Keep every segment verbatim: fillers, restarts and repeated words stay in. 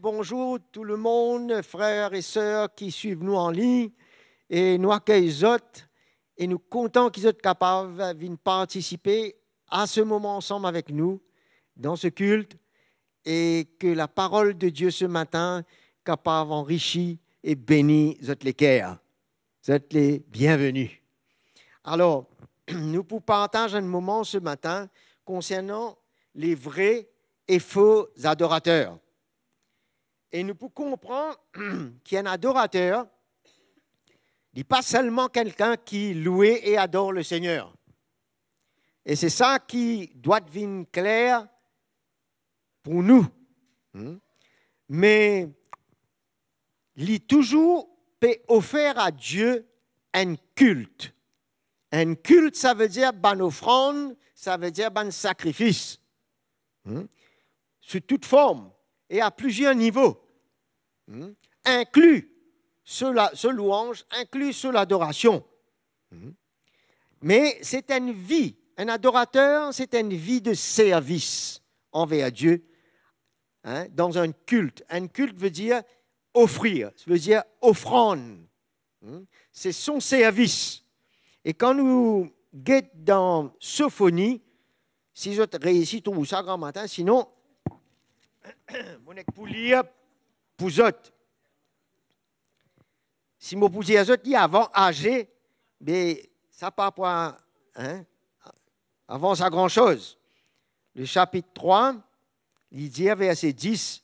Bonzour tou lemonn, frer e ser ki swiv nou an lign, e nou akey zot, e nou kontan ki zot kapav vinn partisipe a se moman ansam avek nou dan se kilt, e ke laparol de Die se matin kapav anrisi e beni zot leker. Zot le bienveni. Alor, nou pou partaz enn moman se matin konsernan le vre e fo adorater. E nou pou konpran ki enn adorater, li pa selman kikenn ki loue e ador Lesegner. E se sa ki dwa vinn kler pou nou. Hmm? Me li touzour pe ofer a Die enn kilt. Enn kilt, savedir bann ofrann, savedir bann sakrifis. Hmm? Sou tout form e a plizier nivo. Hmm? Inkli so la-, so lwanz, inkli so ladorasion. Hmm? Me se enn vi, enn adorater, se enn vi de servis anver Die, hein, dan enn kilt. Enn kilt vedir ofrir, vedir ofrann. Hmm? Se son servis. E kan nou get dan Sofoni, si zot reisi trouv sa gramatin, sinon, mo nek pou lir pou zot. Si mo pou dir zot li avan aze, be sa pa pou, hein, avans a gran soz. Le sapit trwa, li dir, verse dis,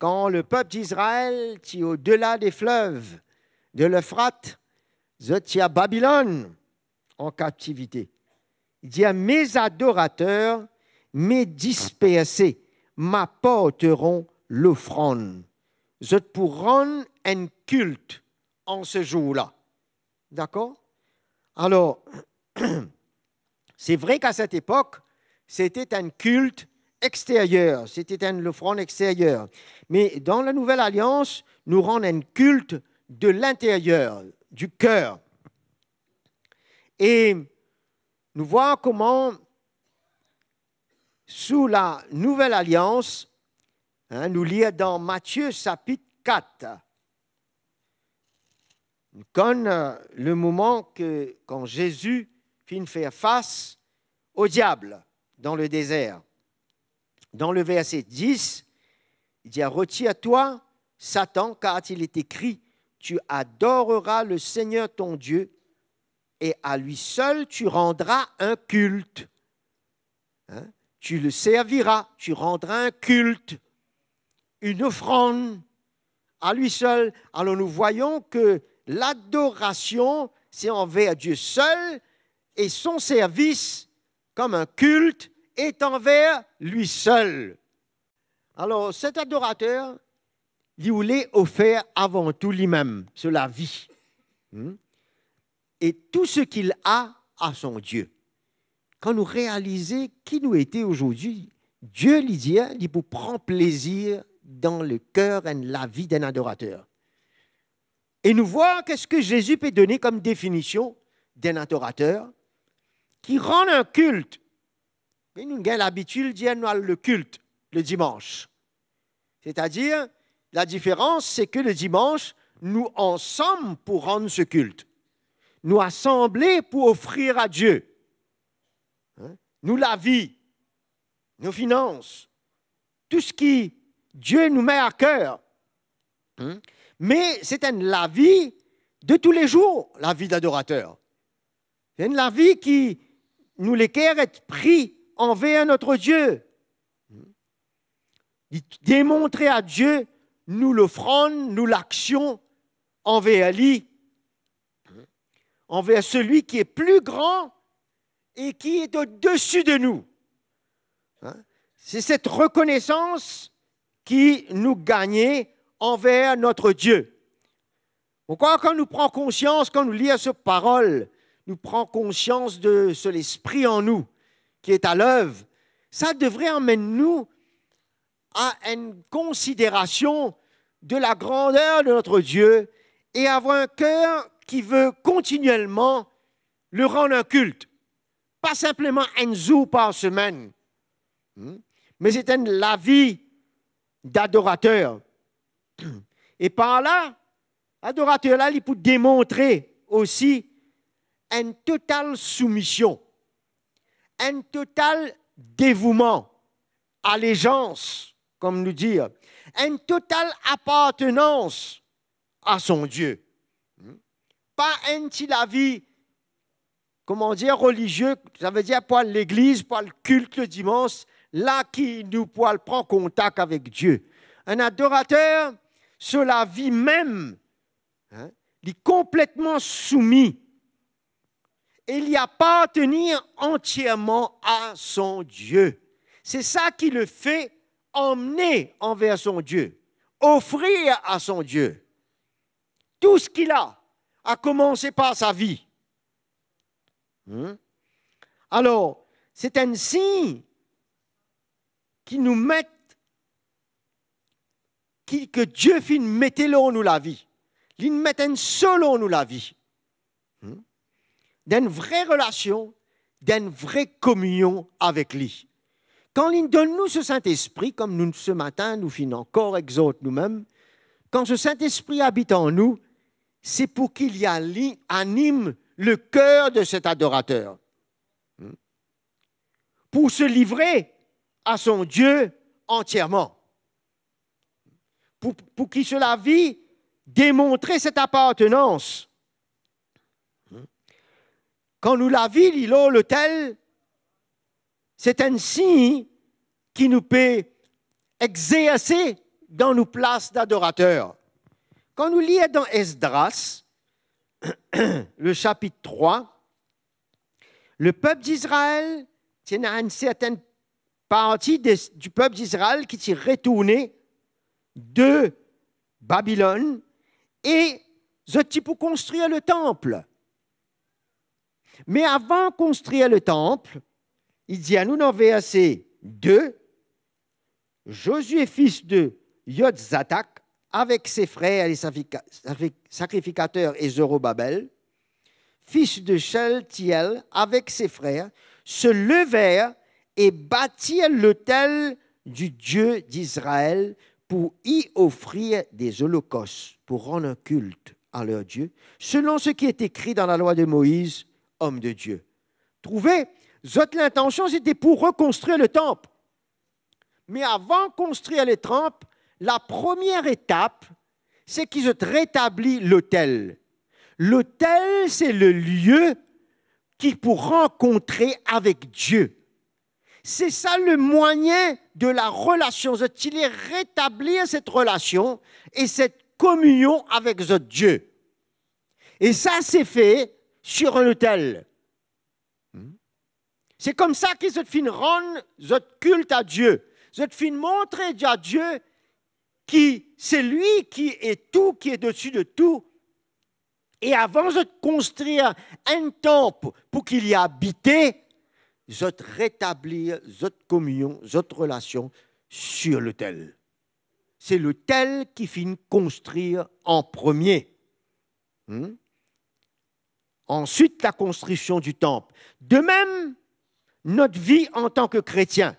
kan lepep Izrael ti odela de flev de Lefrat, zot ti a Babilonn an kaptivite. Li dir, "Mes adorater, mes disperse, m'apporteront l'offrande." Zot pou rann enn kilt an se zour la. Dakor? Alor, se vre ki a set epok, sete enn kilt exteryer, sete enn lofrann exteryer. Me dan la Nouvel Alians, nou rann enn kilt de linteryer, di ker. E nou vwar kouma sou la Nouvel Alians, hein, nou lir dan Matie sapit kat. Nou konn, euh, le moman ke, kan Zezi finn fer fas o diab dan le dezer. Dan le verse dis, li dir, "Retir twa, Satan, car il est écrit, tu adoreras le Seigneur ton Dieu, et à lui seul tu rendras un culte." Hein? Tu le serviras, tu rendras un culte, une offrande à lui seul. Alors nous voyons que l'adoration, c'est envers Dieu seul, et son service, comme un culte, est envers lui seul. Alors, cet adorateur, li oule ofer avan tou limem so lavi. Hmm? Et tout ce qu'il a à son Dieu. Kan nou realize ki nou ete azordi, Die, li dir, li pou pran plezir dan leker enn lavi d'enn adorater. E nou vwar ki ki Zezi pe done kom definision d'enn adorater, ki rann enn kilt. Me nou gagn labitid dir nou al lekilt le dimans. Setadir, ladiferans, se ke le dimans, nou ansam pou rann se kilt. Nou asanble pou ofrir a Die, hein, nou lavi, nou finans, tou seki Die nou met a ker. Hmm? Me se enn lavi de toulezour, lavi d'adorater. Se enn lavi ki nou leker et pri anver notre Die. Li demontre a Die nou lofrann, nou laksion anver li, anver celui qui est plus grand et qui est au-dessus de nous. Hein? C'est cette reconnaissance ki nou gagne anver notre Die. Mon krwar kan nou pran konsians, kan nou lir so parol, nou pran konsians de so Lespri an nou ki est à l'œuvre, sa devre amenn nou a enn konsiderasion de la grandeur de notre Dieu et avoir un cœur qui veut continuellement le rendre un culte. Pa sinpleman enn zour par semenn, hmm? Me se enn lavi d'adorater. E par la, adorater la, li pou demontre osi enn total soumision, enn total devouman, alezans, kom nou dir, enn total apartenans a son Die. Hmm? Pa enn ti lavi, koman dir, relizie, savedir pou al legliz, pou al kilt le dimans, la ki nou pou al pran kontak avek Die. Enn adorater, so lavi mem, hein, li konpletman soumi e li apartenir antierman a son Die. Se sa ki le fe amne anver son Die, ofrir a son Die tou seki li ena, a koumanse par sa vi. Hmm? Alor, se enn sign ki nou met, ki, ki Die finn mete lor nou lavi. Li met enn so lor nou lavi. Hmm? Dan enn vre relasion, dan enn vre kominion avek li. Kan li donn nou so Sintespri, kom nou, se matin, nou finn ankor egzort noumem, kan so Sintespri abit an nou, se pou ki li ali-, anim le ker de set adorater. Hmm? Pou se livre a son Die antierman. Pou, pou ki so lavi demontre set apartenans. Kan nou lavi li lor lotel, se enn sign ki nou pe exerse dan nou plas dadorater. Kan nou lir dan Esdras, le sapit trwa, le pep Dizrael, ti ena enn sertenn parti de, di pep Dizrael ki ti retourne de Babilonn e zot ti pou konstrir le tanp. Me avan konstrir le tanp, li dir nou dan verse de, Zozie, fis de Yotzadak, avek se frer, le safika-, safi-, sakrifikater, e Zorobabel, fis de Sheltiel, avek se frer, se lever e batir lotel di Die Dizrael pou y ofrir de zolokos, pou rann enn kilt a leur Die, selon seki ete ekri dan lalwa de Moiz, om de Die. Trouve, zot lintansion, sete pou rekonstrir le tanp. Me avan konstrir le tanp, la premie etap, se ki zot retabli lotel. Lotel, se le lie ki pou rankontre avek Die. Se sa le mwayin de la relasion. Zot ti le retablir set relasion e set kominion avek zot Die. E sa se fer sir enn lotel. Hmm? Se koumsa ki zot finn rann zot kilt a Die. Zot finn montre a Die ki se li ki e tou, ki e desi de tou. E avan zot konstrir enn tanp pou ki li abite, zot retablir zot kominion, zot relasion sir lotel. Se lotel ki finn konstrir an premie. Hmm? Answit, la konstriksion di tanp. De mem, not vi antan ki kretien,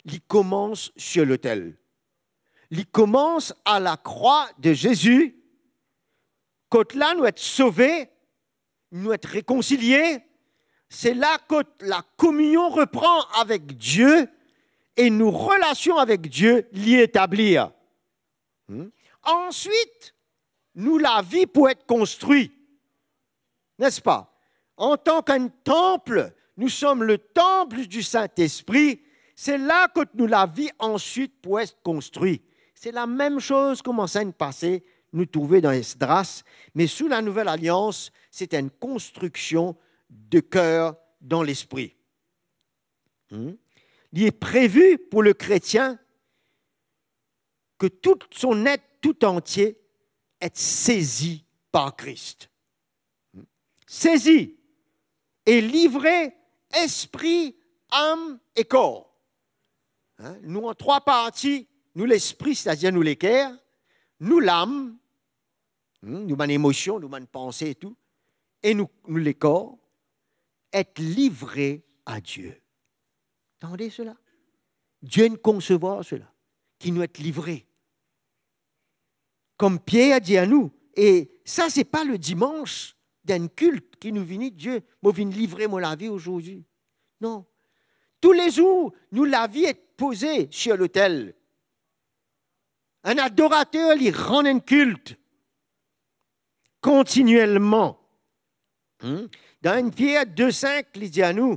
li koumans sir lotel. Li koumans a lakrwa de Zezi, kot la nou et sove, nou et rekonsilie, se la kot la kominion repran avek Die e nou relasion avek Die li etablir. Hmm? Answit, nou lavi pou et konstri, nespa? Antan ki enn tanp, nous sommes le temple du Saint-Esprit, se la kot nou lavi answit pou et konstri. Se lamem soz kouma sa inn pase, nou trouve dan Esdras, me sou la Nouvel Alians, se enn konstriksion de ker dan lespri. Hmm? Li previ pou le kretien ke tout son et tou antie et sezi par Kris. Sezi e livre espri, am e kor. Hein? Nou an trwa parti, nou lespri, setadir nou leker, nou lam, hmm, nou bann emosion, nou bann panse e tou, e nou, nou lekor, et livre a Die. Tande sela? Die inn konsevwar sela, ki nou et livre. Kouma Pier dir anou, e sa se pa le dimans dan enn kilt ki nou vini, Dieu, mo vinn livre mo lavi azordi. Non. Toulezour, nou lavi et poze sir lotel. Enn adorater, li rann enn kilt kontinielman. Hmm? Dan enn Pier de sink, li dir anou,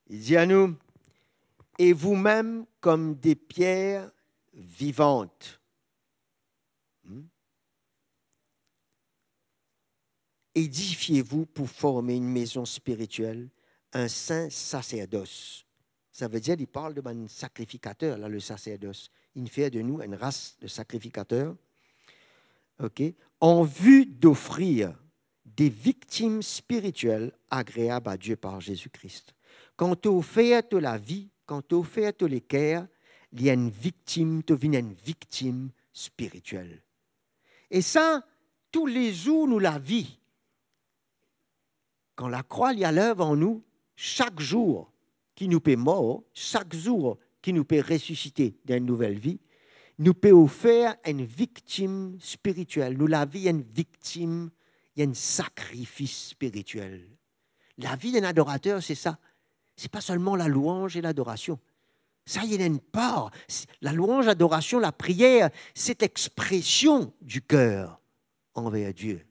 li dir anou, "Et vous-même comme des pierres vivantes." Hmm? "Édifiez-vous pour former une maison spirituelle, un saint sacerdoce." Savedir, li parl de bann sakrifikater, la, le sacerdoce. Inn fer de nou enn ras de sakrifikater. Ok? "En vue d'offrir des victimes spirituelles agréables à Dieu par Jésus-Christ." Kan to ofer to lavi, kan to ofer to leker, li enn viktim, to vinn enn viktim spiritiel. E sa, toulezour nou lavi. Kan lakrwa li aler an nou, sak zour ki nou pe mor, sak zour ki nou pe resisite dan enn nouvel vi, nou pe ofer enn viktim spiritiel. Nou lavi enn viktim, enn sakrifis spiritiel. Lavi d'un adorater, se sa. Se pa selman lalouanz e ladorasion. Sa, li ena enn par. Lalouanz, ladorasion, lapriyer, se expresion di ker anver Dieu.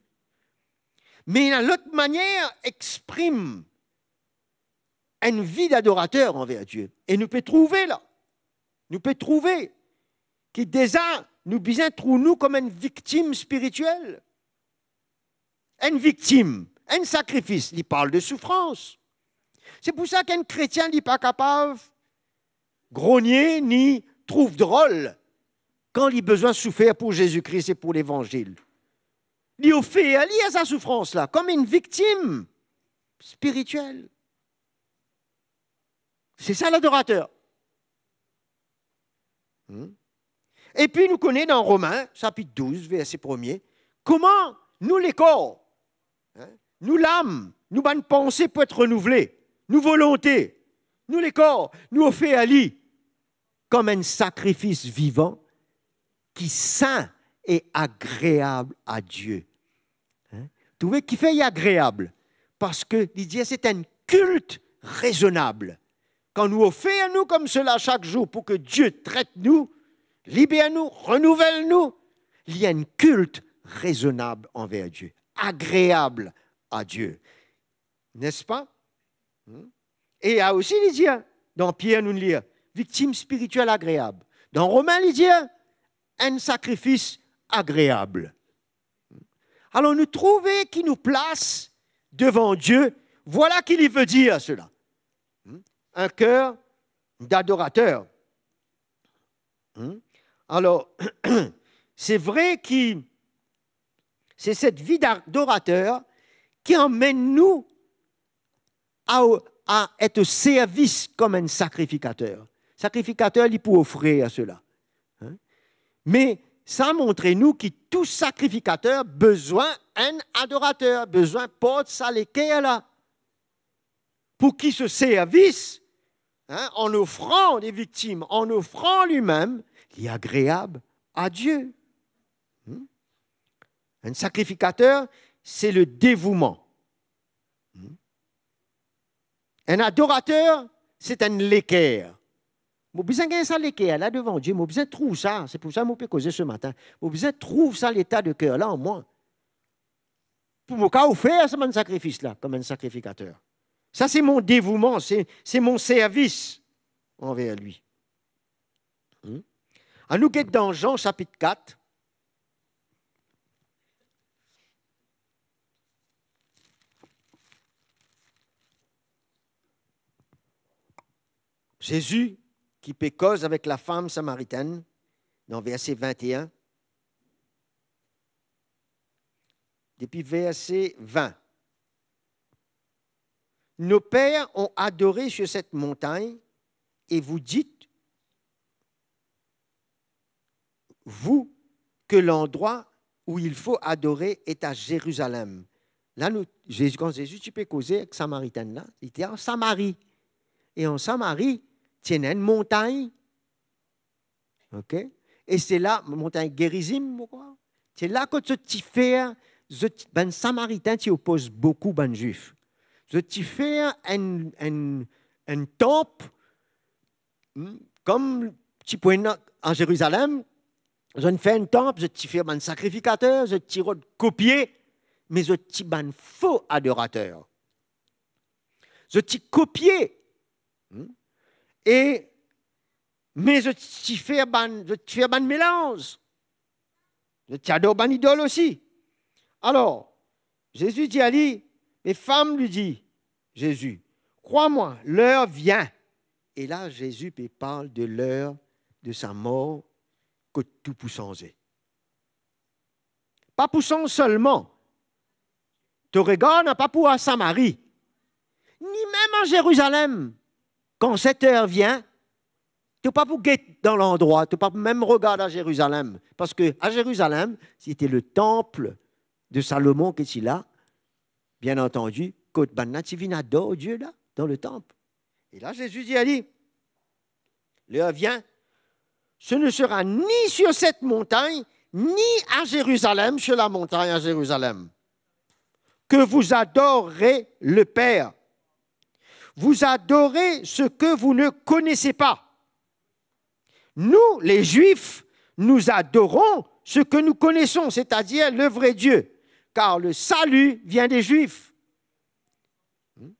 Me ena lot manier exprim enn vi d'adorater anver Dieu. E nou pe trouve la, nou pe trouve ki deza nou bizin trouv nou kouma enn viktim spiritiel. Enn viktim, enn sakrifis, li parl de soufrans. Se pou sa ki enn kretien, li pa kapav grogne ni trouv drol kan li bizin soufer pou Zezi Kris e pou levanzil. Li ofer li a sa soufrans la, kouma enn viktim spiritiel. Se sa ladorater. Hmm? Epi nou kone dan Romin, sapit douz, verse premie, kouma nou lekor, hein, nou lam, nou bann panse pou et renouvle, nou volonte, nou lekor, nou ofer li kouma enn sakrifis vivan ki sin e agreab a Dieu. Hein? Trouve kifer li agreab? Parski li dir se enn kilt rezonab. Kan nou ofer nou kouma sela sak zour pou ki Dieu tret nou, liber nou, renouvel nou, li enn kilt rezonab anver Dieu, agreab a Dieu. Nespa? Hmm? E la osi li dir, dan Pier nou lir, viktim spiritiel agreab. Dan Romin li dir, enn sakrifis agreab. Alor nou trouve ki nou plas devan Dieu, vwala ki li ve dir sela. Hmm? Un cœur d'adorateur. Hmm? Alor, se vre ki se set vi d'adorater ki amenn nou a, a et o servis kouma enn sakrifikater. Sakrifikater, li pou ofrir sela. Hein? Me sa montre nou ki tou sakrifikater bizin enn adorater, bizin port sa leker la. Pou ki so servis, hein, an ofran de viktim, an ofran limem, li agreab a Dieu. Hmm? Enn sakrifikater, se le devouman. Hmm? Enn adorater, se enn leker. Mo bizin gagn sa leker la devan Dieu, mo bizin trouv sa, se pou sa mo pe koze se matin. Mo bizin trouv sa leta de ker la an mwa. Pou mo kav ofer sa bann sakrifis la, kouma enn sakrifikater. Sa se mo devouman, se, se mo servis anver li. Hmm? Anou get dan Jean sapit kat. Zezi ki pe koz avek lafam samaritenn, dan verse vinte-enn, depi verse vin. Nos pères ont adoré sur cette montagne, et vous dites, vous, que l'endroit où il faut adorer est à Jérusalem. La, nou, Zezi, kan Zezi ti pe koze ek Samaritenn la, li ti an Samari. E an Samari, ti ena enn montagn. Ok? E se la, montagn Gerizim, mo krwar. Se la kot zot ti fer, zot, bann Samariten ti opoz boukou bann Zwif. Zot ti fer enn, enn, enn tanp, hmm, kom ti pou ena an Zerizalem, zot inn fer enn tanp, zot ti fer bann sakrifikater, zot ti rod kopie, me zot ti bann fo adorater. Zot ti kopie. Hmm? E, me zot ti fer bann, zot ti fer bann melanz. Zot ti ador bann idol osi. Alor, Zezi dir a li, "Mes femmes," li dir Zezi, "crois-moi, l'heure vient." E la, Zezi pe parl de ler de sa mor, kot tou pou sanze. Pa pou sanz selman. To regar napa pou a Samari, ni mem a Zerizalem. Kan set er vien, to pa pou get dan landrwa, to pa pou mem regard a Zerizalem, parski a Zerizalem, se ti le tanp de Salomon ki ti la, bien antandi, kot bannla ti vinn ador Die la, dan le tanp. E la, Zezi dir a li, "L'heure vient, ce ne sera ni sur cette montagne, ni à Jérusalem, sur la montagne à Jérusalem, que vous adorerez le Père. Vous adorez ce que vous ne connaissez pas. Nous, les Juifs, nous adorons ce que nous connaissons, c'est-à-dire le vrai Dieu, car le salut vient des Juifs." Hmm?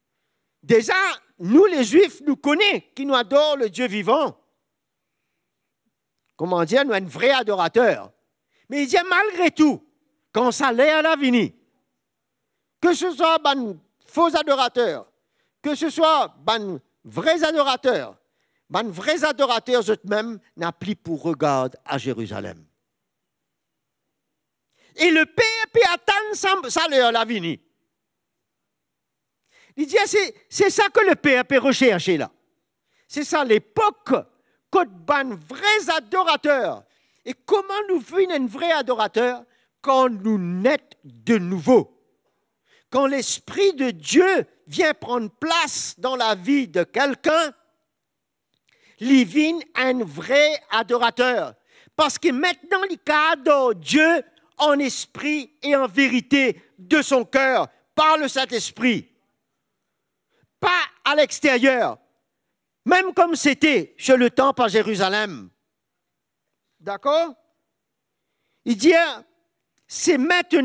Deza, nou Lezwif, nou kone ki nou ador le Die vivan. Kouma dir, nou enn vre adorater. Me li dir, malgre tou, kan sa ler la vini, ke se swa bann fo adorater, ke se swa bann vre adorater, bann vre adorater zot mem napa pou regard a Zerizalem. E Leper pe atann sa, sa ler la vini. Li dir, se, se sa ki Leper pe reserse la. Se sa lepok kot bann vre adorater. E kouma nou vinn enn vre adorater? Kan nou net de nouvo. Kan Lespri de Die vinn pran plas dan lavi de kelkenn, li vinn enn vre adorater. Parski aster li kapav ador Die an espri e an verite de son ker, par le Saint-Esprit. Pa a lexteryer, mem kouma sete sir le tanp a Zerizalem. Dakor? Li dir, se aster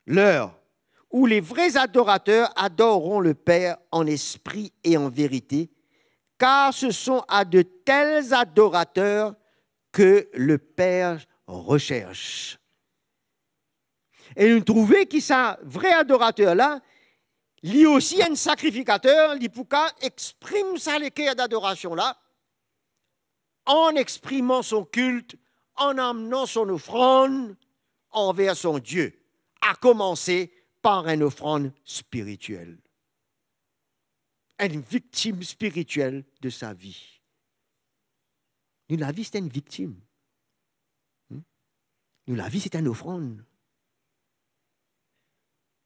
l'heure où les vrais adorateurs adoreront le Père en esprit et en vérité, car ce sont à de tels adorateurs que le Père recherche. E nou trouve ki sa vre adorater la, li osi enn sakrifikater, li pou kapav exprim sa leker d'adorasion la, en exprimant son culte, en amenant son offrande envers son Dieu, à commencer par une offrande spirituelle. Enn viktim spiritiel de sa vi. Nou lavi, se enn viktim. Hmm? Nou lavi, se enn ofrann.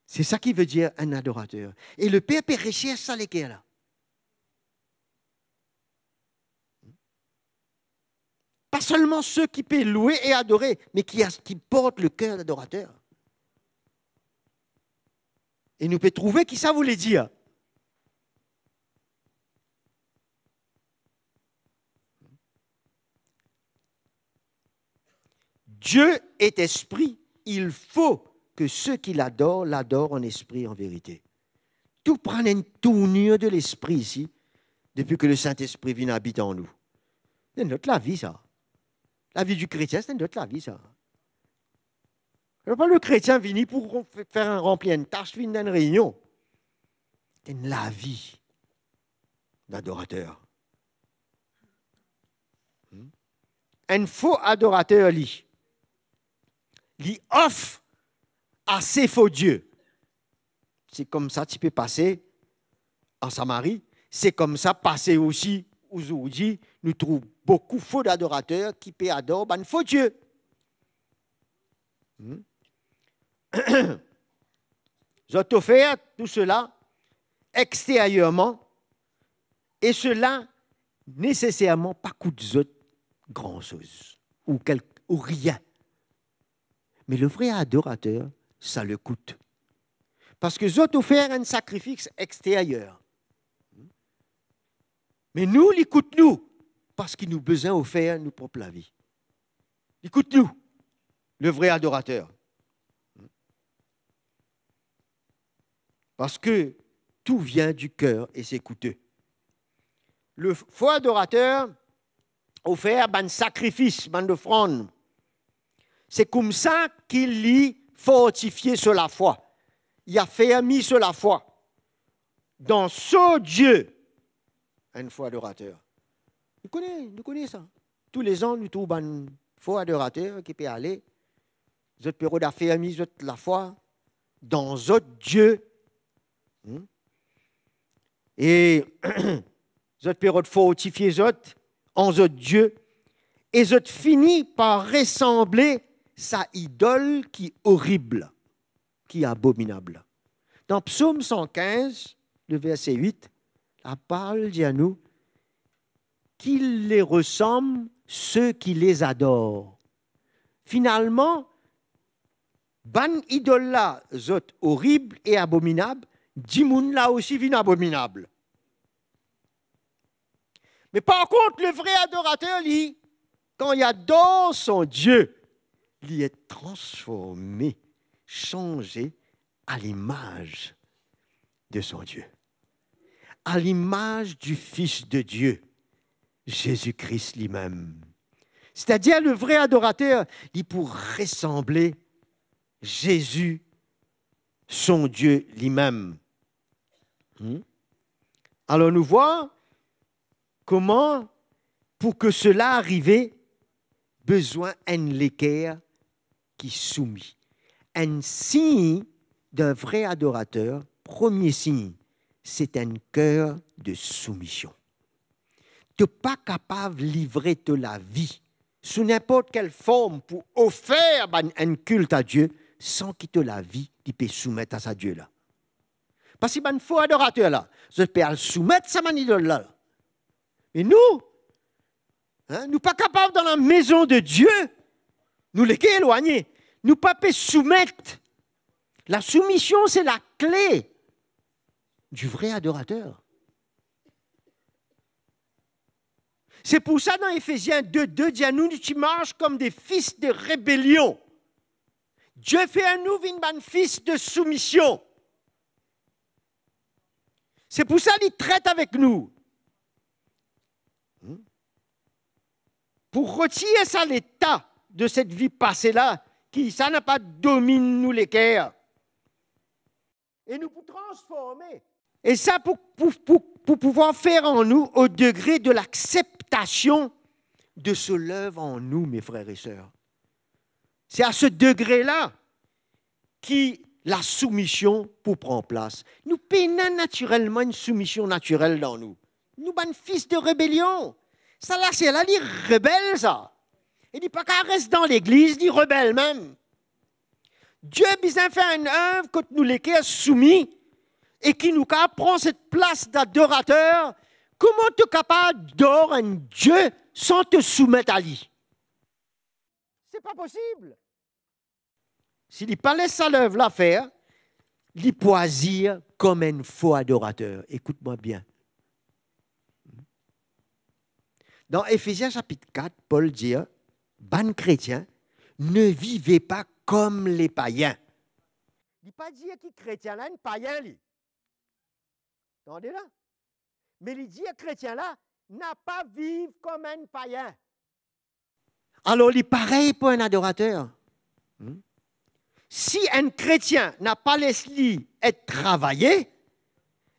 Se sa ki ve dir enn adorater. E Leper pe resers sa leker la. Pa selman se ki pe loue e adore, me ki a, ki port leker d'adorater. E nou pe trouve ki sa voule dir. Dieu est esprit, il faut que ceux qui l'adorent l'adorent en esprit et en vérité. Tou pran enn tournir de lespri isi, depi ki Lesintespri vinn abit an nou. Se enn lot lavi sa. Lavi di kretien, se enn lot lavi sa. Alor, pa le kretien vini pou ron-, fer enn, ranpli enn tas, vinn dan enn reynion. Se enn lavi d'adorater. Hmm? Enn fo adorater li, li ofer a se fo die. Se koumsa ti pe pase an Samari, se koumsa pase osi azordi, nou trouv boukou fo adorater ki pe ador bann fo die. Hmm? Zot ofer tou sela exteryerman, e sela neseserman pa kout zot gran soz ou kel-, ou rien. Me le vre adorater, sa le kout. Parski zot ofer enn sakrifis exteryer. Me nou, li kout nou, parski nou bizin ofer nou prop lavi. Li kout nou, le vre adorater. Parski tou vien di ker e se koute. Le fo adorater ofer bann sakrifis, bann ofrann. Se koumsa ki li fortifie so lafwa. Li afermi so lafwa dan so Die. Enn fo adorater. Nou kone, nou kone sa. Toulezan, nou trouv bann fo adorater ki pe ale, zot pe rod afermi zot lafwa dan zot Die. Hmm? E zot pe rod fortifie zot an zot Die, e zot fini par resanble sa idol ki orib, ki abominab. Dan Psom san kinz, le verse wit, laparol dir nou, "Qu'ils les ressemblent ceux qui les adorent." Finalman, bann idol la, zot orib e abominab, dimoun la osi vinn abominab. Me par kont, le vre adorater, li, kan li ador son Die, li et transforme, sanze a limaz de son Die, a limaz di Fis de Die, Zezi Kris limem. Setadir, le vre adorater, li pou resanble Zezi, son Die limem. Hmm? Alor, nou vwar kouma, pou ki sela arive, bizin enn leker ki soumi. Enn sign d'un vre adorater, premie sign, se enn ker de soumision. To pa kapav livre to lavi sou ninport kel form pou ofer bann, enn kilt a Die san ki to lavi li pe soumet a sa Die la. Parski bann fo adorater la, zot pe al soumet sa bann idol la. Me nou, hein, nou pa kapav dan lamezon de Die, nou leker elwagne, nou pa pe soumet. Lasoumision, se lakle di vre adorater. Se pou sa, dan Efezien de de, dir nou, nou ti mars kom de fis de rebelion. Die fer nou vinn bann fis de soumision. Se pou sa li tret avek nou. Hmm? Pou retir sa leta de set vi pase la, ki sa napa dominn nou leker. E nou pou transforme. E sa pou, pou, pou, pou pouvwar fer an nou au degré de l'acceptation de so lev an nou, mes frères et sœurs. Se a se degre la ki lasoumision pou pran plas. Nou pena natirelman enn soumision natirel dan nou. Nou bann fis de rebelion. Sa laser la, li rebel sa. E li pa kav res dan legliz, li rebel mem. Die bizin fer enn ev kot nou leker soumi e ki nou kav pran set plas d'adorater. Kouma to kapav ador enn Die san to soumet a li? Se pa posib. Si li pa les sa lev la fer, li pou azir kom enn fo adorater. Ekout mwa bien. Dan Efezien sapit kat, Pol dir, bann kretien, ne vivez pas comme les païens. Li pa dir ki kretien la enn payin li. Tande la? Me li dir kretien la, napa viv kom enn payin. Alor, li parey pou enn adorater. Hmm? Si enn kretien napa les li et travaye,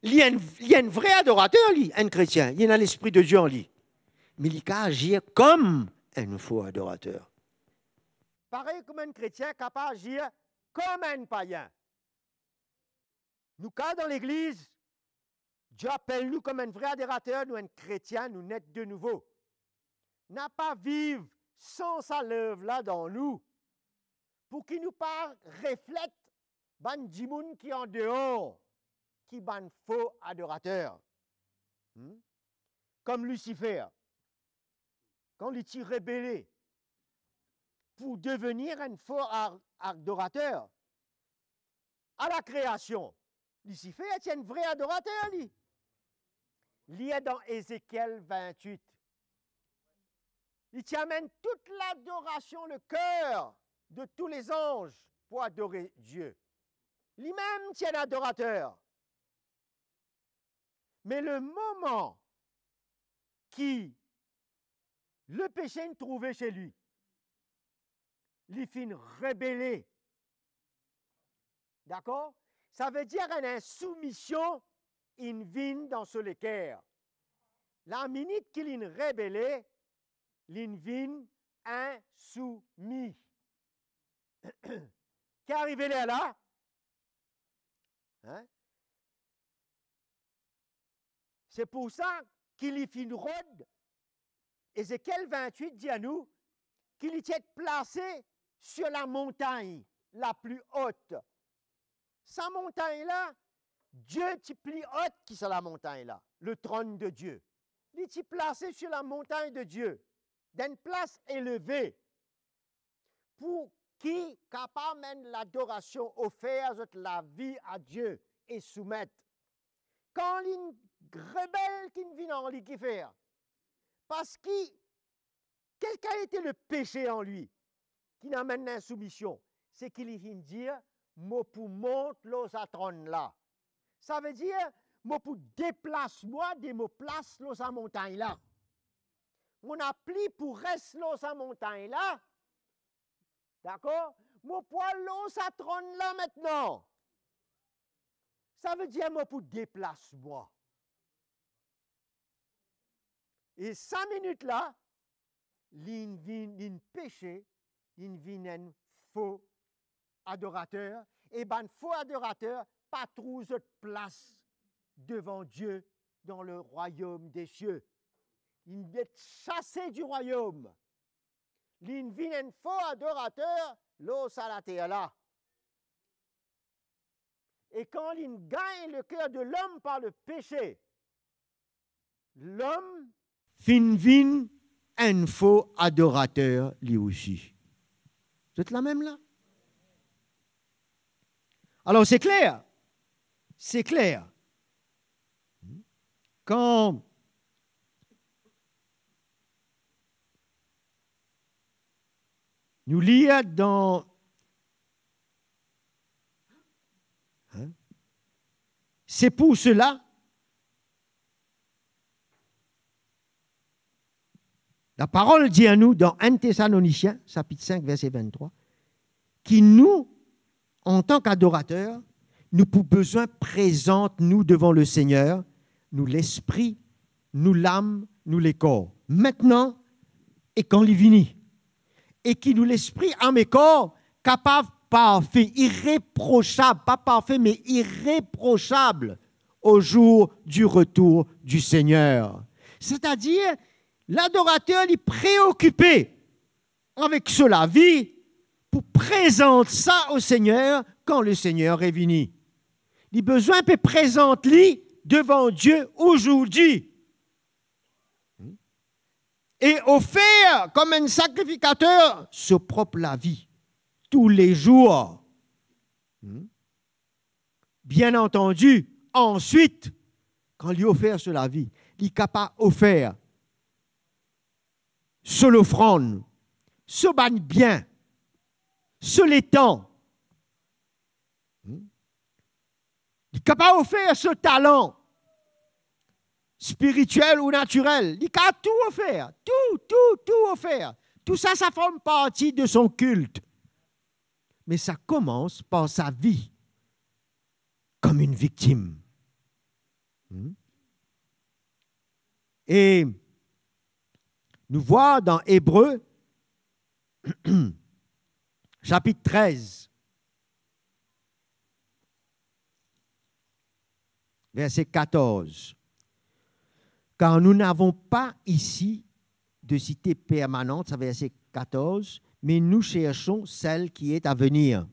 li enn, li enn vre adorater, li, enn kretien, li ena Lespri de Die an li. Me li kav azir kom enn fo adorater. Parey kouma enn kretien kapav azir kom enn payin. Nou kav dan legliz, Die apel nou kom enn vre adorater, nou enn kretien, nou net de nouvo. Napa viv san sa lev la dan nou. Pou ki nou pa reflet bann dimoun ki andeor, ki bann fo adorater. Hmm? Kom Lisifer, kan li ti rebele pou devenir enn fo a-, adorater, a lakreasion, Lisifer ti enn vre adorater, li. Lir dan Ezekiel vintwit. Li ti amenn tout ladorasion, le ker de tou lezanz pou adore Die. Limem ti enn adorater. Me le moman ki lepese inn trouve se li, li finn rebele. Dakor? Savedir enn insoumision inn vinn dan so leker. Laminit ki linn rebele, linn vinn insoumi. Ki arive lerla? Hein? Se pou sa ki li finn rod, Ezekiel vintwit dir nou ki li ti et plase sur la montagne la plus haute. Sa montagn la, Die ti pli ot ki sa lamontagn la, le trône de Dieu. Li ti plase sur la montagne de Dieu, dan enn plas eleve, pou ki kapav amenn ladorasion, ofer zot lavi a Die e soumet. Kan linn rebel, ki vinn ar li, ki fer? Parski, quel était le péché en lui ki amenn linsoumision? Se ki li finn dir, "Mo pou mont lor sa tronn la." Savedir, mo pou deplas mwa de mo plas lor sa montagn la. Mo napa pli pou res lor sa montagn la. Dakor? Mo pou al lor sa tronn la aster. Savedir mo pou deplas mwa. E sa minit la, linn vinn, linn pese, linn vinn enn fo adorater, e bann fo adorater pa trouv zot plas devan Die dan le royaume des cieux. Linn et sase di rwayom. Linn vinn enn fo adorater lor sa later la. E kan linn gagn le ker de lom par le pese, lom finn vinn enn fo adorater li osi. Zot la mem la? Alor, se kler. Se kler. Kan nou lir dan, hein? C'est pour cela, laparol dir nou dan enn Tesalonisien, sapit sink, verse venntrwa, ki nou, antan ki adorater, nou pou bizin prezant nou devan Lesegner, nou lespri, nou lam, nou lekor. Aster e kan li vini. E ki nou lespri, lam e kor kapav parfe, ireprosab, pa parfe, me ireprosab, au jour du retour du Seigneur. Setadir, ladorater li preokipe avek so lavi pou prezant sa o Segner kan Lesegner revini. Li bizin pe prezant li devan Die azordi. E ofer kom enn sakrifikater so prop lavi toulezour. Bien antandi, answit, kan li ofer so lavi, li kapav ofer so lofrann, so bann bien, so letan. Hmm? Li kapav ofer so talan, spiritiel ou natirel. Li kapav tou ofer, tou, tou, tou ofer. Tou sa, sa form parti de son kilt. Me sa koumans par sa vi kom enn viktim. Hmm? E nou vwar dan Ebre, sapit trez, verse katorz. Car nous n'avons pas ici de cité permanente, sa verse katorz, mais nous cherchons celle qui est à venir.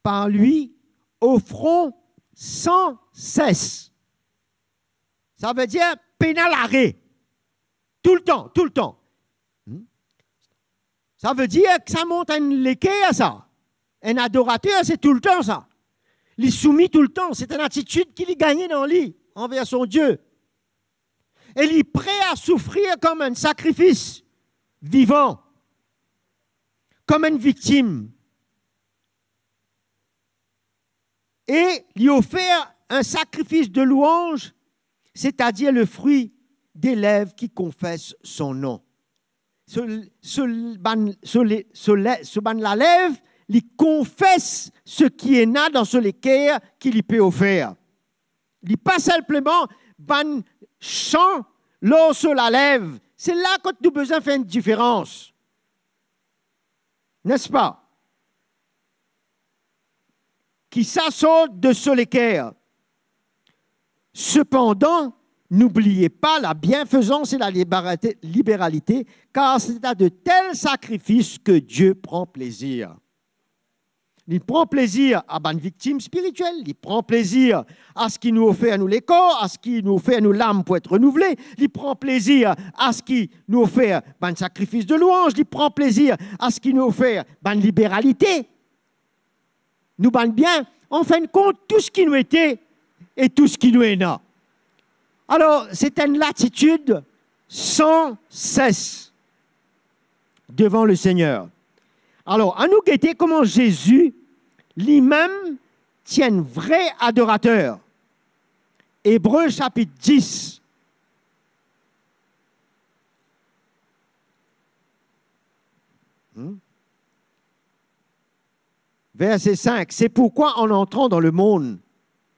Par lui, offrons sans cesse. Savedir, pena lare. Toultan, toultan. Hmm? Savedir ki sa mont enn leker sa. Enn adorater, se toultan sa. Li soumi toultan, se enn atitid ki li gagne dan li anver son Die. E li pre a soufrir kom enn sakrifis vivan, kom enn viktim. E li ofer enn sakrifis de louanz, setadir le fri de lev ki konfes son non. So, so bann, so le, so le, so bann lalev, li konfes seki ena dan so leker ki li pe ofer. Li pa sinpleman bann san lor so lalev. Se la kot nou bizin fer enn diferans. N'est-ce pas? Ki sa sort de so leker. Cependant, n'oubliez pas la bienfaisance et la libéralité, libéralité, car c'est à de tels sacrifices que Dieu prend plaisir. Li pran plezir a bann viktim spiritiel, li pran plezir aski nou ofer nou lekor, aski nou ofer nou lam pou et renouvle, li pran plezir aski nou ofer bann sakrifis de louanz, li pran plezir aski nou ofer bann liberalite, nou bann bien, anfinn kont, tou seki nou ete e tou seki nou ena. Alor, se enn latitid san ses devan Lesegner. Alor, anou gete kouma Zezi, limem, ti enn vre adorater. Ebre sapit dis. Hmm? Verse sink, c'est pourquoi en entrant dans le monde,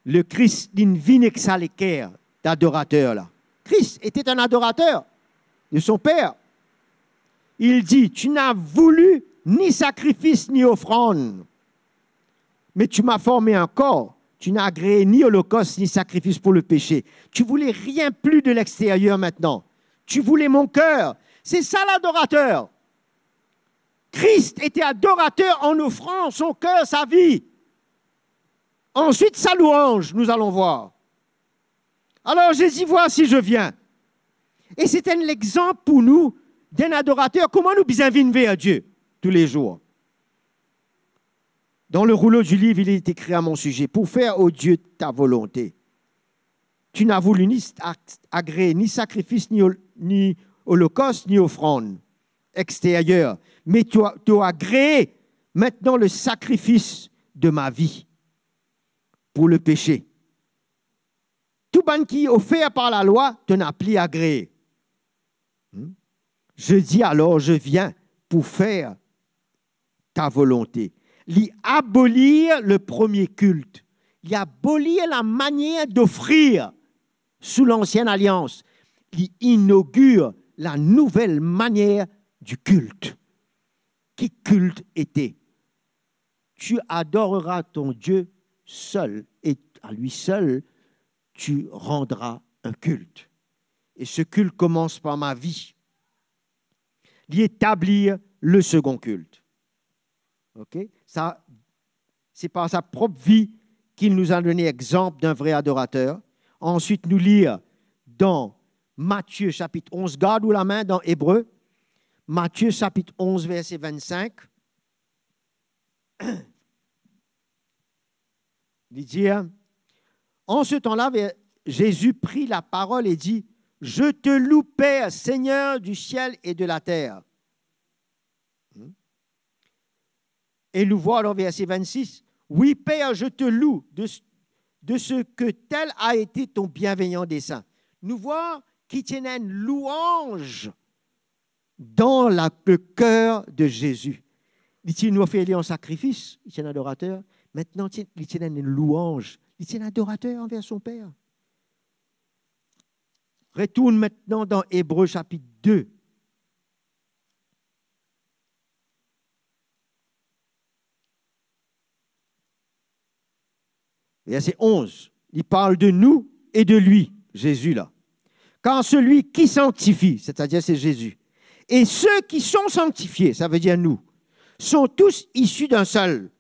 le Christ, li vinn ek sa leker d'adorater la. Christ était un adorateur de son Père. Il dit, tu n'as voulu ni sacrifice ni offrande, mais tu m'as formé un corps. Tu n'as agréé ni holocauste ni sacrifice pour le péché. Tu voulais rien plus de l'extérieur maintenant. Tu voulais mon cœur. C'est ça l'adorateur. Christ était adorateur en offrant son cœur, sa vie. Ensuite, sa louange, nous allons voir. Alors Jésus, voici, je viens. E se enn lexanp pou nou, d'un adorateur, kouma nou bizin vinn ver Die toulezour. Dans le rouleau du livre, il est écrit à mon sujet, pour faire, ô Dieu, ta volonté. Tu n'as voulu ni ag-, agréé, ni sacrifice, ni hol-, ni holocauste, ni offrande extérieure, mais tu as, tu as agréé maintenant le sacrifice de ma vie pour le péché. Tou bann ki ofer par lalwa, to napa pli agre. Hmm? Je dis alors, je viens pour faire ta volonté. Li abolir le premier culte. Li abolir la manière d'offrir sous l'ancienne alliance. Li inogir la nouvelle manière du culte. Ki kilt ete? Tu adoreras ton Dieu seul et à lui seul tu rendras un culte. Et ce culte commence par ma vie. Li etablir le second culte. Ok? Sa, se par sa prop vi ki li nou a donn exanp d'un vrai adorateur. Answit, nou lir dan Matie sapit onz, gard ou lame dan Ebre, Matie sapit onz, verse vennsenk. Li dir, en ce temps-là, Jésus prit la parole et dit, je te loue, Père, Seigneur du ciel et de la terre. Hmm? E nou vwar dan verse vennsis, oui, Père, je te loue de, de ce que tel a été ton bienveillant dessein. Nou vwar ki ti ena enn louanz dan la, le cœur de Jésus. Li ti ena ofer li an sakrifis, li ti enn adorater. Aster, ti, li ti ena enn louanz. Li ti enn adorater anver son Per. Retourn aster dan Ebre sapit de. Verse onz, li parl de nou e de li, Zezi la. Car celui qui sanctifie, c'est-à-dire c'est Jésus, et ceux qui sont sanctifiés, savedir nou, sont tous issus d'un seul.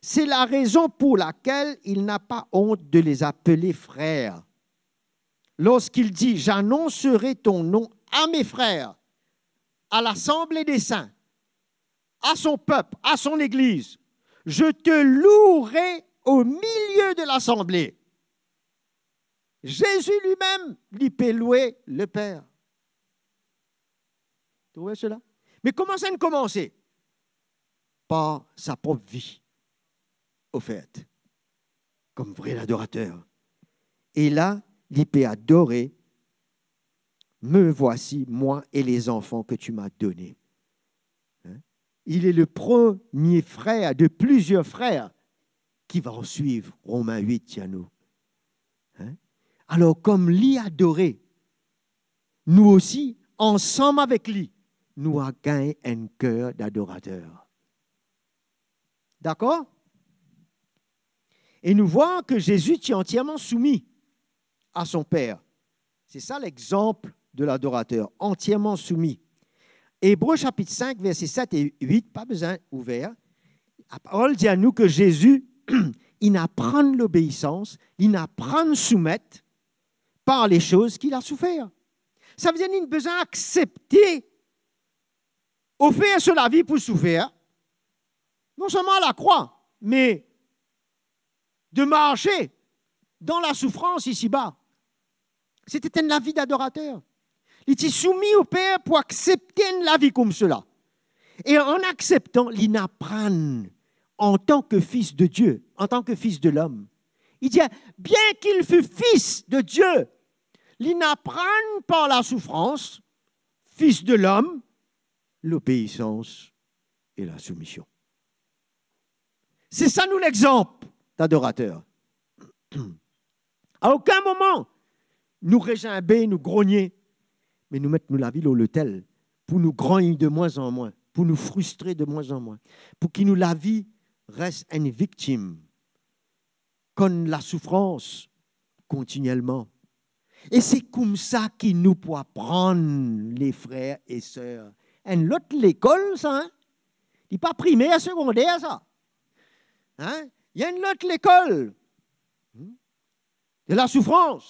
C'est la raison pour laquelle il n'a pas honte de les appeler frères. Lorsqu'il dit, j'annoncerai ton nom à mes frères, à l'assemblée des saints, à son peuple, à son église, je te louerai au milieu de l'assemblée. Zezi limem, li pe loue Leper. Trouve sela? Me kouma sa inn koumanse? Par sa prop vi ofer kom vre ladorater. E la, li pe adore, me voici, moi et les enfants que tu m'as donnés. Hein? Il est le premier frère de plusieurs frères qui vont suivre Romain huit, ti a nou. Hein? Alor, kom li adore, nou osi, ansam avek li, nou a gagn enn ker dadorater. Dakor? E nou vwar ke Zezi ti antierman soumi a son Per. Se sa lexanp de ladorater, antierman soumi. Ebre sapit sink, verse set e wit, pa bizin ouver. Laparol dir a nou ke Zezi, inn aprann lobeisans, inn aprann soumet par les choses qu'il a souffert. Savedir, inn bizin aksepte ofer so lavi pou soufer, non selman lakrwa, me de marse dan lasoufrans isiba. Se ti enn lavi dadorater. Li ti soumi o Per pou aksepte enn lavi koumsela. E an akseptan, li inn aprann, antan ke fis de Die, antan ke fis de lom. Li dir, bien qu'il fût fils de Dieu, li inn aprann par lasoufrans, fis de lom, lobeisans e lasoumision. Se sa nou lexanp dadorater. A okenn moman, nou rezinbe, nou grogne, me nou met nou lavi lor lotel pou nou grangn de mwin an mwin, pou nou fristre de mwin an mwin, pou ki nou lavi res enn viktim, konn lasoufrans kontinielman. E se koumsa ki nou pou aprann, le frer e ser. Enn lot lekol sa, hein? Li pa primer, segonder sa. Hein? Li enn lot lekol, hmm, de lasoufrans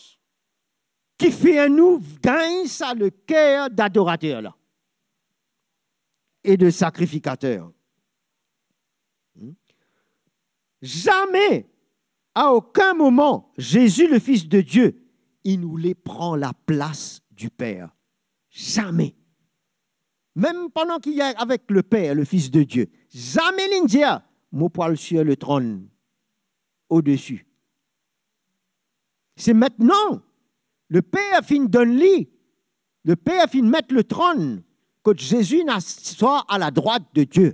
ki fer nou gagn sa leker dadorater la e de sakrifikater. Hmm? Zame, a okenn moman, Zezi, le Fis de Die, inn oule pran laplas di Per. Zame. Mem pandan ki li avek le Per, le Fis de Die, zame linn dir, "Mo pou al sir le tronn odesi." Se mintnan, le Per finn donn li, le Per finn met le tronn kot Zezi inn aswar a ladrwat de Die.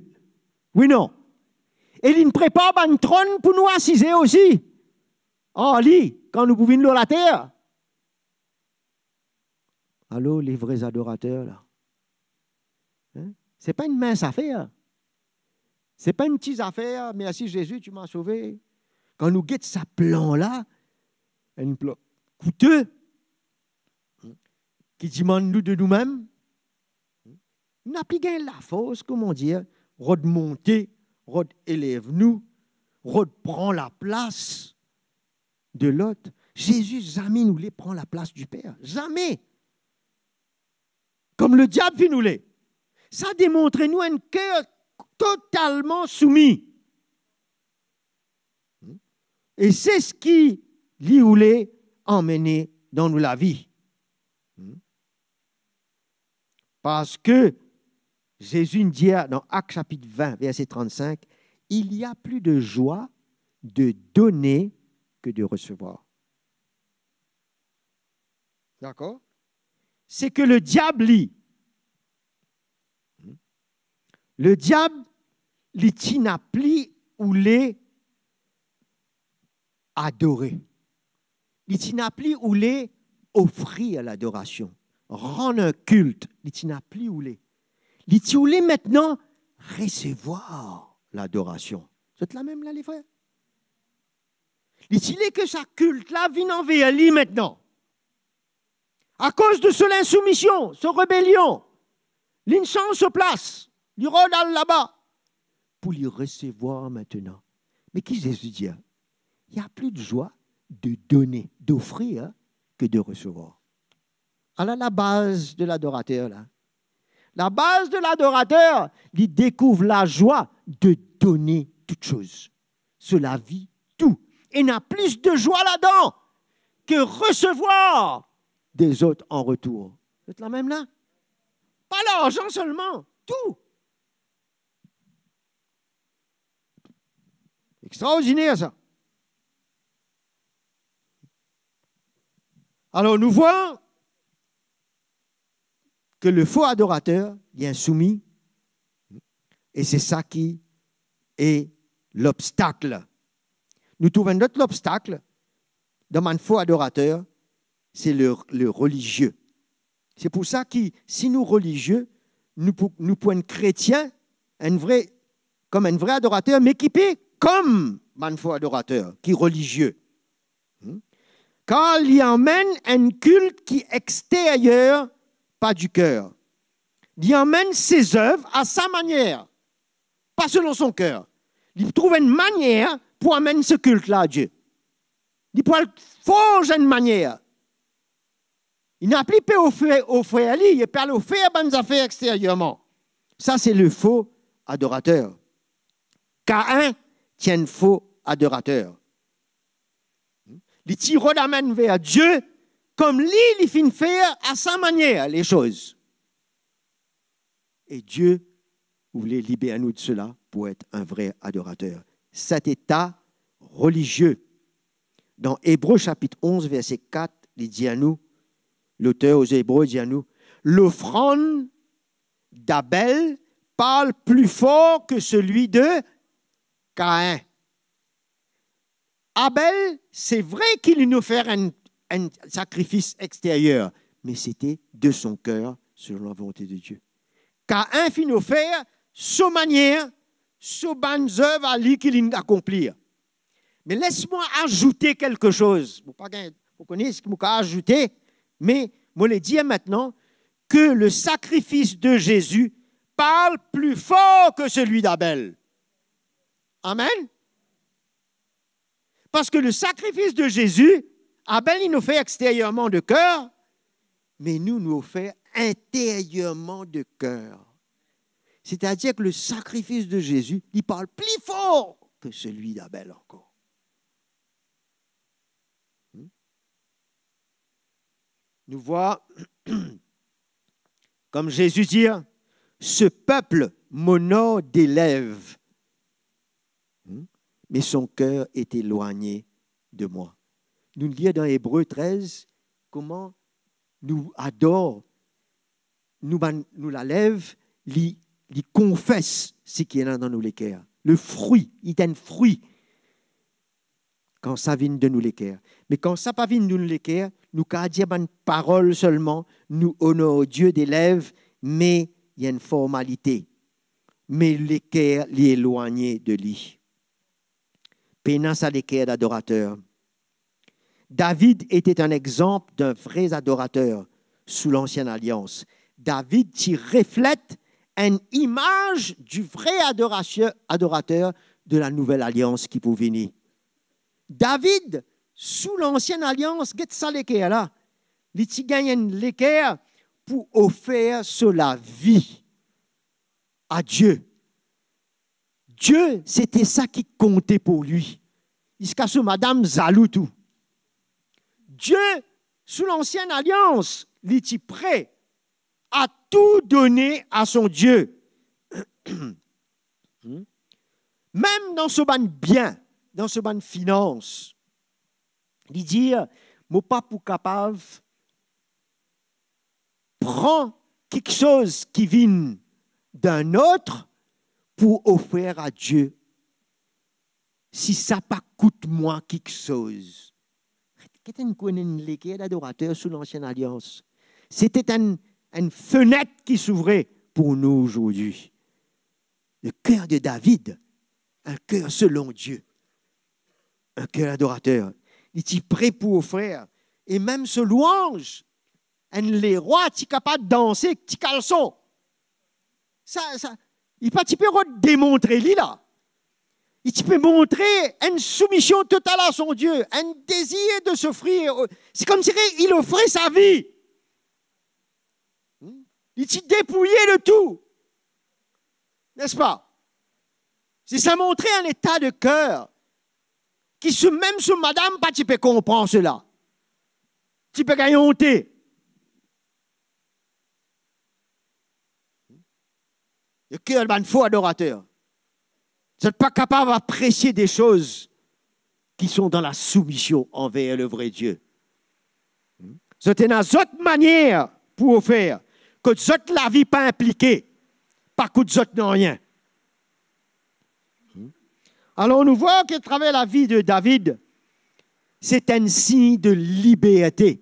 Wi, non? E linn prepar bann tronn pou nou asize osi ar li, kan nou pou vinn lor later. Alor, le vre adorater la, hein? Se pa enn mins zafer. Se pa enn ti zafer, "Mersi Zezi, tu m'as sauvé." Kan nou get sa plan la, enn plan koute, ki dimann nou de noumem, nou pa pli gagn lafors, kouma dir, rod monte, rod elev nou, rod pran laplas de lot. Zezi zame inn oule pran laplas di Per. Zame. Kom le diab finn oule. Sa demontre nou enn ker totalman soumi. E se seki li oule anmene dan nou lavi. Parski Zezi inn dir dan Ak sapit vin, verse trannsink, "Il y a plus de joie de donner que de recevoir." Dakor? Seki le diab, li, le diab, li ti napa pli oule adore. Li ti napa pli oule ofrir ladorasion, rann enn kilt, li ti napa pli oule. Li ti oule mintnan resevwar ladorasion. Zot la mem la, le frer? Li ti le ki sa kilt la vinn anver li mintnan. Akoz de so linsoumision, so rebelion, linn sanz so plas. Li rod al laba pou li resevwar aster. Me ki Zezi dir? Il y a plus de joie de donner, d'offrir, que de recevoir. Ala labaz de ladorater la. Labaz de ladorater, li dekouv lazwa de done tou kiksoz. So lavi, tou. Ena plis de zwa ladan ke resevwar de zot an retour. Zot la mem la? Pa larzan selman, tou. Extraordiner sa. Alor nou vwar ke le fo adorater, li insoumi, e se sa ki e lobstak. Nou trouv enn lot lobstak dan bann fo adorater, se le, le relizie. Se pou sa ki, si nou relizie, nou pou, nou pou enn kretien, enn vre, kom enn vre adorater, me ki pe kom bann fo adorater, ki relizie. Hmm? Kar li amenn enn kilt ki exteryer, pa di ker. Li amenn se zev a sa manier, pa selon son ker. Li trouv enn manier pou amenn se kilt la a Die. Li pou al forz enn manier. Li napa pe ofer, ofer li, li pe al ofer bann zafer exteryerman. Sa se le fo adorater. Kain ti enn fo adorater. Li ti rod amenn ver Die, kom li, li finn fer a sa manier le soz. E Die voule liber nou de sela pou et enn vre adorater. Set eta relizie. Dan Ebre sapit onz, verse kat, li dir nou, loter o Zebre dir nou, lofrann d'Abel parle plus fort que celui de Caïn. Abel, se vre ki linn ofer enn, enn sakrifis exteryer, me sete de son ker, selon lavolonte de Die. Kain finn ofer so manier, so bann zev a li ki linn akonplir. Me les mwa azoute kelke soz. Mo pa gagn, mo kone seki mo kav azoute, me mo le dir aster ke le sakrifis de Zezi parle plus fort que celui d'Abel. Amen. Parski le sakrifis de Zezi, Abel inn ofer exteryerman de ker, me nou, nou ofer interyerman de ker. Setadir ke le sakrifis de Zezi, li parle plus fort que celui d'Abel ankor. Hmm? Nou vwar, kom Zezi dir, ce peuple m'honore des lèvres, hmm, mais son cœur est éloigné de moi. Nou lir dan Ebre trez, kouma nou ador, nou bann, nou lalev, li, li konfes seki ena dan nou leker. Le fri, li enn fri. Kan sa vinn dan nou leker. Me kan sa pa vinn dan nou leker, nou kav dir bann parol selman, nou onor Die de lèv, me li enn formalite. Me leker, li elwagne de li. Pena sa leker d'adorater. David était un exemple d'un vrai adorateur sous l'ancienne alliance. David ti reflet enn imaz du vrai adorateur, adorateur de la nouvelle alliance ki pou vini. David, sou lansien alians, get sa leker la, li ti gagn enn leker pou ofer so lavi a Die. Die, sete sa ki konte pou li. Ziska so madam zalou tou. Die, sou lansien alians, li ti pre a tou done a son Die. Hmm? Mem dan so bann bien, dan so bann finans, li dir, mo pa pou kapav pran kiksoz ki vinn d'un autre pou ofer a Die, si sa pa kout mwa kiksoz. Get enn, enn leker d'adorater sou lansien alians. Sete enn, enn fenet ki souvre pou nou azordi. Le cœur de David, un cœur selon Dieu. Un cœur adorateur. Li ti pre pou ofer. E mem so lwanz, enn lerwa ti kapav danse ek ti kalson. Sa, sa, Li pa ti pe rod demontre li la. Li ti pe montre enn soumision total a son Die, enn dezir de sofrir. Se koumsi li ofre sa vi. Hmm? Li ti depouye de tou. Nespa? Se sa montre enn eta de ker ki so, mem so madam pa ti pe konpran sela. Ti pe gagn onte. Leker bann fo adorater. Zot pa kapav apresie de soz ki sont dans la soumission envers le vrai Dieu. Zot ena zot manier pou ofer, kot zot lavi pa inplike, pa kout zot nanye. Alor nou vwar ki atraver lavi de David, se enn sign de liberte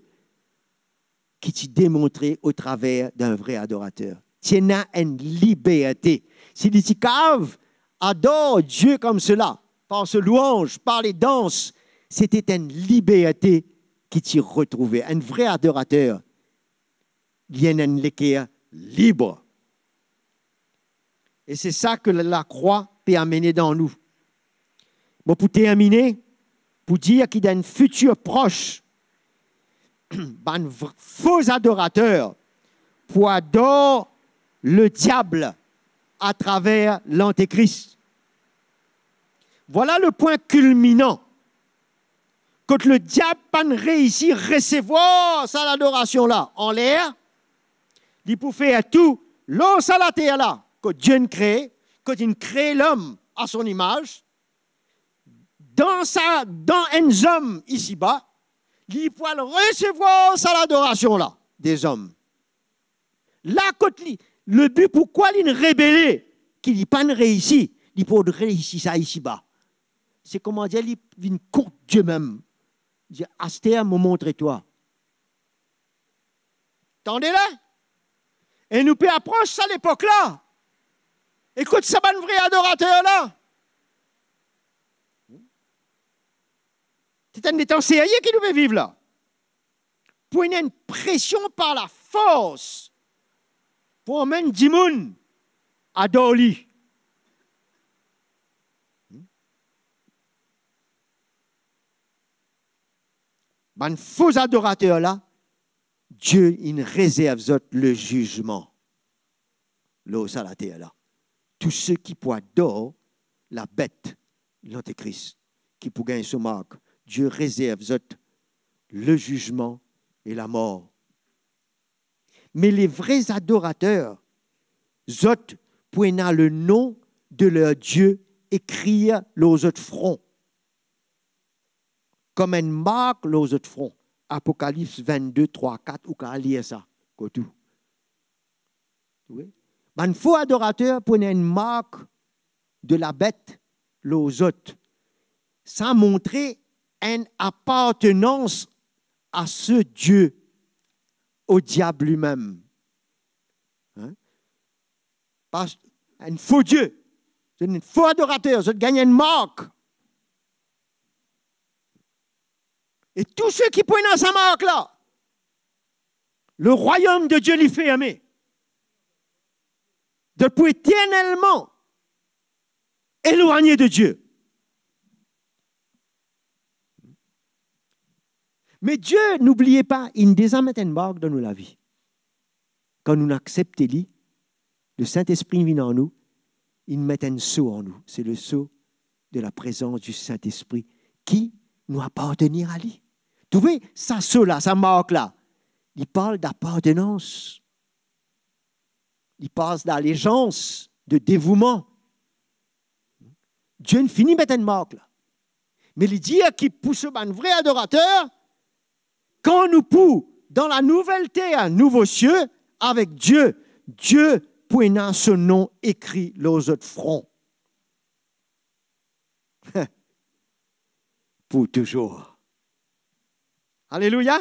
ki ti demontre o traver d'enn vre adorater. Ti ena enn liberte. Si li ti kapav ador Die koumsela, par so lwanz, par ledans, se ti enn liberte ki ti retrouve. Enn vre adorater, li ena enn leker lib. E se sa ki lakrwa pe amene dan nou. Bon, pou termine, pou dir ki dan enn fitir pros, bann v-, fo adorater pou ador lediab atraver Lantekris. Vwala le pwin kilminan. Kot lediab pa'nn reisi resevwar sa ladorasion la anler, li pou fer tou lor sa later la, kot Die inn kree, kot inn kree lom a son imaz, dan sa, dan enn zom isiba, li pou al resevwar sa ladorasion la de zom. La kot li, le bi poukwa li'nn rebele, ki li pa'nn reisi, li pou reisi sa isiba. Se koumadir li vinn kont Die mem. Dir, aster mo montre twa. Tande la? E nou pe apros sa lepok la. Ekout sa bann vre adorater la. Se enn letan serye ki nou pe viv la. Pou ena enn presion par lafors pou amenn dimoun ador li. Bann fo adorater la, Die inn rezerv zot lezizman lor sa later la. Tou seki pou ador labet, Lantekris, ki pou gagn so mark, Die rezerv zot lezizman e lamor. Me le vre adorater, zot pou ena le nom de ler Die ekrir lor zot fron, kouma enn mark lor zot fron. Apokalips vennde, trwa, kat, ou kapav lir sa kot ou. Wi. Bann fo adorater pou ena enn mark de labet lor zot. Sa montre enn apartenans a se Die, o diab limem. Hein? Pas enn fo die, zot enn fo adorater, zot gagn enn mark. E tou seki pou ena sa mark la, le rwayom de Die li ferme. Zot pou eternelman elwagne de Die. Me Die, noubliye pa, inn deza met enn mark dan nou lavi. Kan nou aksepte li, le Sintespri vinn an nou, inn met enn so an nou. Se le so de la prezans di Sintespri ki nou apartenir a li. Trouve sa so la, sa mark la, li parl d'apartenans. Li parl d'alezans, de devouman. Die inn fini met enn mark la. Me li dir ki pou so bann vre adorater, kan nou pou dan la nouvel ter, nouvo sie avek Die, Die pou ena so nom ekri lor zot fron. Pou touzour. Alelouya!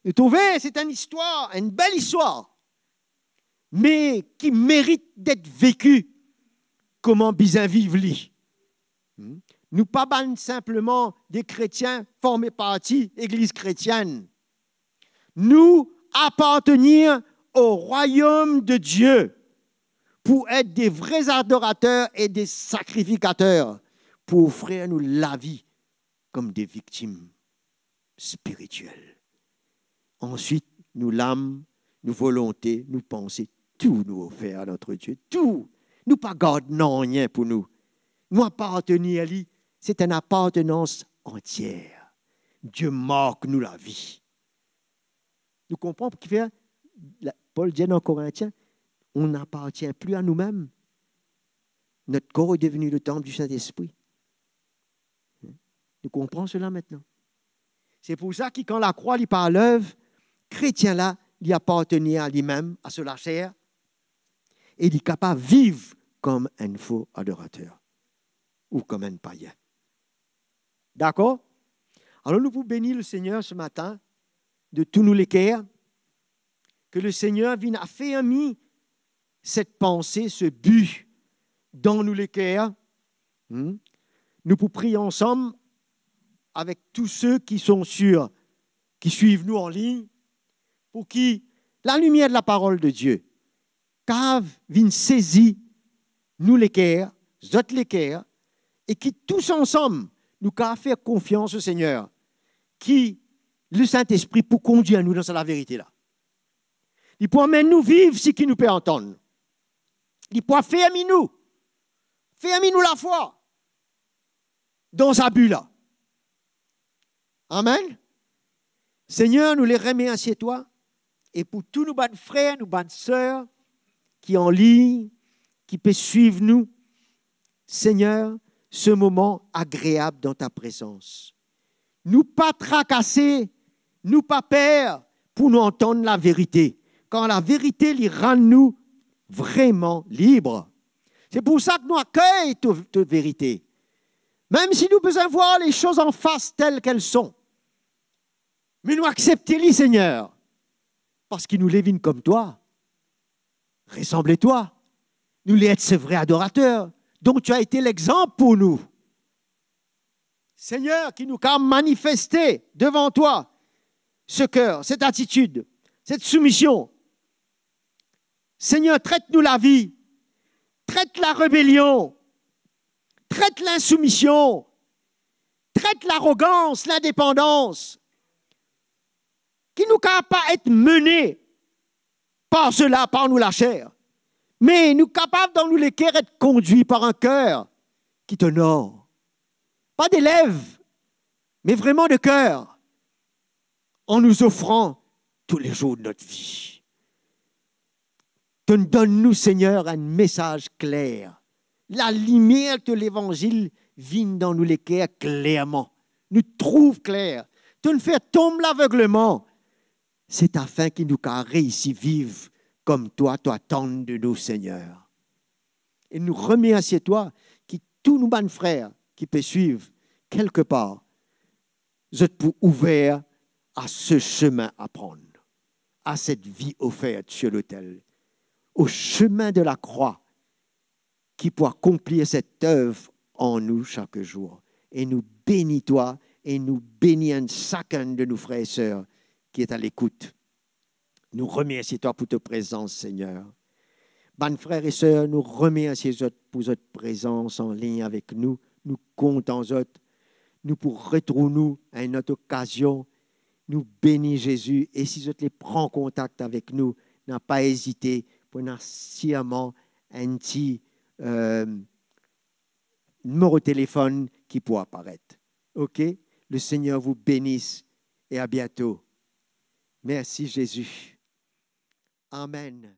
Nou trouve, se enn istwar, enn bel istwar, me ki merit det veki kouma bizin viv li. Hmm? Nou pa bann sinpleman de kretien forme parti legliz kretienn. Nou apartenir o rwayom de Die. pour être des vrais adorateurs et des sacrificateurs, pour offrir nou lavi kom de viktim spiritiel. Answit, nou lam, nou volonte, nou panse, tou nou ofer a notre Dieu, tou. Nou pa gard nanye pou nou. Nou apartenir a li, c'est une appartenance entière. Dieu mark nou lavi. Nou konpran kifer la, Pol dir dan Korintien, on n'appartient plus à nous-mêmes. Notre corps est devenu le temple du Saint-Esprit. Nou konpran sela aster. Se pou sa ki kan lakrwa li par lev, kretien la, li apartenir a limem, a so laser, e li kapav viv kom enn fo adorater ou kom enn payin. Dakor? Alor nou pou beni Lesegner se matin de tou nou leker, ke Lesegner vinn afermi set panse, se bi dan nou leker. Hmm? Nou pou priye ansam avek tou se ki son sir, ki swiv nou anlign, pou ki lalimier de laparol de Die kapav vinn sezi nou leker, zot leker, e ki tous ansam nou kapav fer konfians Lesegner, ki Lesintespri pou kondir nou dan sa laverite la. Li pou amenn nou viv seki nou pe antann. Li pou afermi nou, fermi nou lafwa dan sa bi la. Amen. Segner, nou le remersie twa, e pou tou nou bann frer, nou bann ser ki anlign, ki pe swiv nou, Segner, se moman agreab dan ta prezans. Nou pa trakase, nou pa per pou nou antann laverite, kar laverite li rann nou vreman lib. Se pou sa ki nou akey to, to verite. Mem si nou bizin vwar le soz anfas tel ke li ete, me nou aksepte li, Segner, parski nou le vinn kom twa, resanble twa. Nou le et se vre adorater. Donk, tu as été l'exemple pour nous. Segner, ki nou kapav manifeste devan twa se ker, set atitid, set soumision. Segner, tret nou lavi, tret larebelion, tret linsoumision, tret larogans, lindepandans, ki nou kapav pa et mene par sela, par nou laser, me nou kapav dan nou leker et kondwi par enn ker ki tonor. Pa de lev, me vreman de ker, an nou ofran tou le zour de not vi. To donn nou, Segner, enn mesaz kler. Lalimier de levanzil vinn dan nou leker klerman. Nou trouv kler. To fer tonb lavegleman. Se afin ki nou kapav reisi viv kom twa, to atann de nou, Segner. E nou remersie twa ki tou nou bann frer ki pe swiv, kelkepar, zot pou ouver a se semin a pran, a set vi ofert sur lotel, o semin de lakrwa, ki pou akonplir set ev an nou sak zour. E nou beni twa, e nou beni enn sakenn de nou frer e ser ki ete alekout. Nou remersie twa pou to prezans, Segner. Bann frer e ser, nou remersie zot pou zot prezans anlign avek nou. Nou kontan zot. Nou pou retrouv nou a enn lot okazion. Nou beni Zezi. E si zot le pran kontak avek nou, napa ezite, pou ena sirman enn ti, euh, nimero telefonn ki pou aparet. Ok? Le Seigneur vous bénisse et à bientôt. Merci Jésus. Amen.